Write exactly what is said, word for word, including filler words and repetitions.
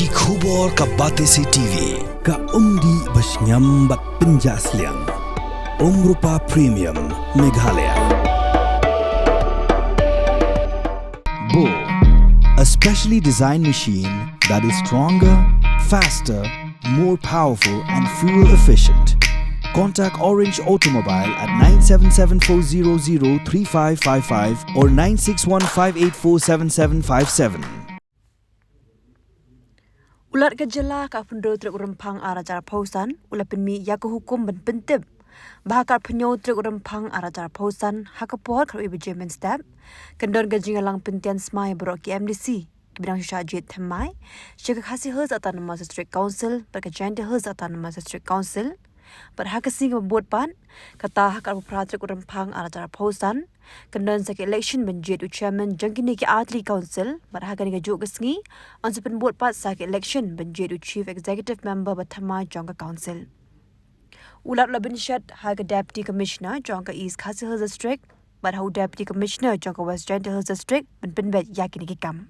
Ki khubor ka Batesi T V, ka umdih ba shngiam bad pynjah sliang. Umrupa Premium, Meghalaya. Bo, a specially designed machine that is stronger, faster, more powerful and fuel efficient. Contact Orange Automobile at nine seven seven four zero zero three five five five or nine six one five eight four seven seven five seven. U Lat ka jylla ha ka arphew hynriew tarik u Rymphang arhajar arphew san u la pynmih ïa ka hukum ban pyntip ba ha ka arphew hynñiew tarik u Rymphang arhajar arphew san ha ka por khatwei baje mynstep kan don ka jingïalang pyntian smai baroh ki M D C kiba dang shu shah jied thymmai sha ka Khasi Hills Autonomous District Council bad ka Jaintia Hills Autonomous District Council. Bad ha ka sngi kaba bud pat, kata ha ka arphew phra tarik u Rymphang arhajar arphew san, kan don sa ka election ban jied u chairman jong kine ki artylli ki council, bad ha kane kajuh ka sngi yn sa pynbud pat sa ka election ban jied u chief executive member ba thymmai jong ka council. U Lat u la pynshet ha ka Deputy Commissioner jong ka East Khasi Hills District bad ha u Deputy Commissioner jong ka West Jaintia Hills District ban pynbeit ïa kine ki kam.